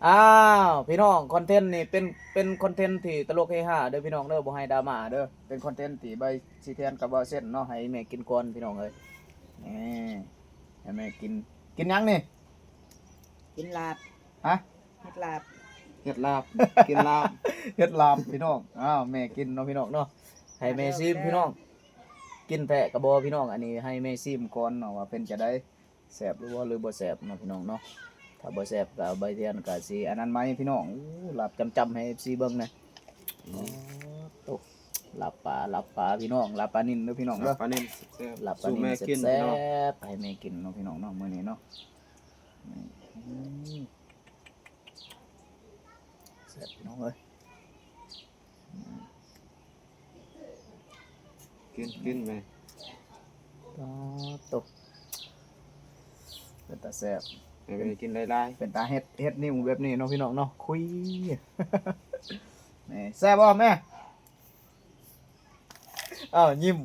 ອ້າວ ພີ່ນ້ອງ ຄອນເທັນນີ້ເປັນ ເປັນຄອນເທັນທີ່ຕະຫຼົກເຮຮາເດີພີ່ນ້ອງເດີ ບໍ່ໃຫ້ດຣາມາເດີ ເປັນຄອນເທັນທີ່ໃບສີທຽນກັບເວົ້າເສັ້ນເນາະ ໃຫ້ແມ່ກິນກ່ອນພີ່ນ້ອງເອີຍ ນີ້ ໃຫ້ແມ່ກິນ ກິນຫຍັງນີ້? ກິນລາບ ຮະ? ເຮັດລາບ ເຮັດລາບ ກິນລາບ ເຮັດລາບພີ່ນ້ອງ ອ້າວ ແມ່ກິນເນາະພີ່ນ້ອງເນາະ ໃຫ້ແມ່ຊີມພີ່ນ້ອງ ກິນແທ້ກະບໍ່ພີ່ນ້ອງ ອັນນີ້ໃຫ້ແມ່ຊີມກ່ອນເນາະວ່າເປັນຈັ່ງໃດ ແຊບຫຼືບໍ່ ຫຼືບໍ່ແຊບເນາະພີ່ນ້ອງເນາະ ຖ້າບໍ່ແຊບກະໃບທຽນກະຊິອັນນັ້ນໃໝ່ພີ່ນ້ອງ ໂອ້ ລາບຈ້ຳໆ ໃຫ້ເອັຟຊີເບິ່ງແດ່ ໂອ້ ລາບປາ ລາບປາພີ່ນ້ອງ ລາບປານິນເດີພີ່ນ້ອງເດີ ລາບປານິນແຊບໆ ລາບປານິນແຊບໆ ສູ່ແມ່ກິນພີ່ນ້ອງ ໃຫ້ແມ່ກິນເນາະພີ່ນ້ອງເນາະ ມື້ນີ້ເນາະ ອືມ ແຊບພີ່ນ້ອງເອີຍ ກິນ ກິນແມ່ ປາດໂທ້ ເປັນຕາແຊບ ໃຫ້ແມ່ກິນຫຼາຍໆ ເປັນຕາເຮັດ ເຮັດນິ້ວແບບນີ້ເນາະພີ່ນ້ອງເນາະ ຄຸຍ ແມ່ ແຊບບໍ່ແມ່? ອ້າວ ຍິ້ມ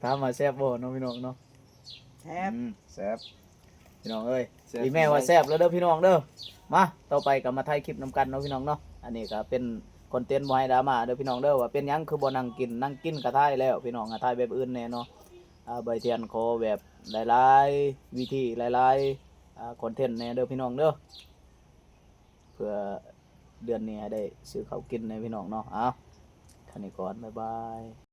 ຖາມວ່າແຊບບໍ່ເນາະພີ່ນ້ອງເນາະ ແຊບ ອືມ ແຊບ ພີ່ນ້ອງເອີຍ ແຊບ ອີ່ແມ່ວ່າແຊບແລ້ວເດີພີ່ນ້ອງເດີ ມາ ຕໍ່ໄປກໍມາຖ່າຍຄລິບນຳກັນເນາະພີ່ນ້ອງເນາະ ອັນນີ້ກໍເປັນຄອນເທັນບໍ່ໃຫ້ດຣາມາເດີພີ່ນ້ອງເດີ ວ່າເປັນຫຍັງຄືບໍ່ນັ່ງກິນ ນັ່ງກິນກໍຖ່າຍແລ້ວພີ່ນ້ອງ ຖ່າຍແບບອື່ນແດ່ເນາະ ອາ ໃບທຽນຂໍແບບຫຼາຍໆ ວິທີຫຼາຍໆ ອາ ຄອນເທັນແດ່ເດີພີ່ນ້ອງເດີ ເພື່ອເດືອນນີ້ໃຫ້ໄດ້ຊື້ເຂົ້າກິນແດ່ພີ່ນ້ອງເນາະ ເອົາ ເທົ່ານີ້ກ່ອນ ບາຍບາຍ.